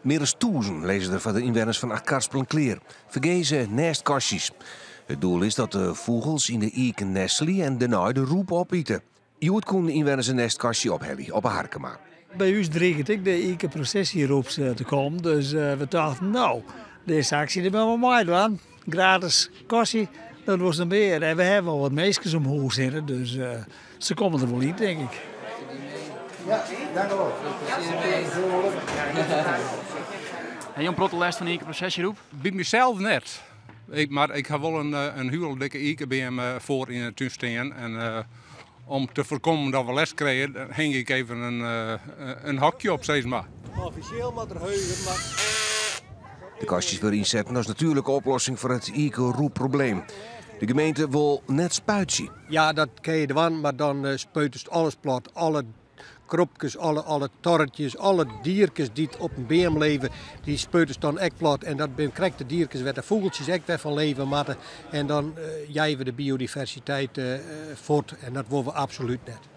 Mear as 1000 lizze der foar de ynwenners fan Achtkarspelen klear. Fergeze nêstkastjes. It doel is dat de fûgels yn de iken nestelje en dêrnei de rûp opite. Hjoed koene de ynwenners in nêstkastje ophelje op 'e Harkema. By ús driget ek de ikeprosesjerûps te kommen, dus we tochten, no, dizze aksje dêr moatte we meidwaan. Gratis kastje, dat wolst noch mear. En we hawwe wol wat minsken om hûs hinne, dus se komme der wol yn, tink ik. Ja, dank u wel. Ha jo in protte lêst fan de ikeprosesjerûp? By mysels net. Ik, mar ik ha wol in hiele dikke ikebeam foar yn de tún stean. En om te foarkommen dat we lêst krije, hingje ik even in hokje op, sis mar. Offisjeel moat er heuger, mar. De kastjes wurde ynsetten as natuerlike oplossing foar it ikelrûpprobleem. De gemeente wol net spuitsje. Ja, dat kin je dwaan, mar dan spuitest alles plat. Alle kropkes, alle torretjes, alle dierkes dy't op in beam leve, dy spuitest dan ek plat. En dat binne krekt de dierkes wêr't de fûgeltsjes ek wer fan leve moatte. En dan jeie we de biodiversiteit fuort en dat wolle we absolút net.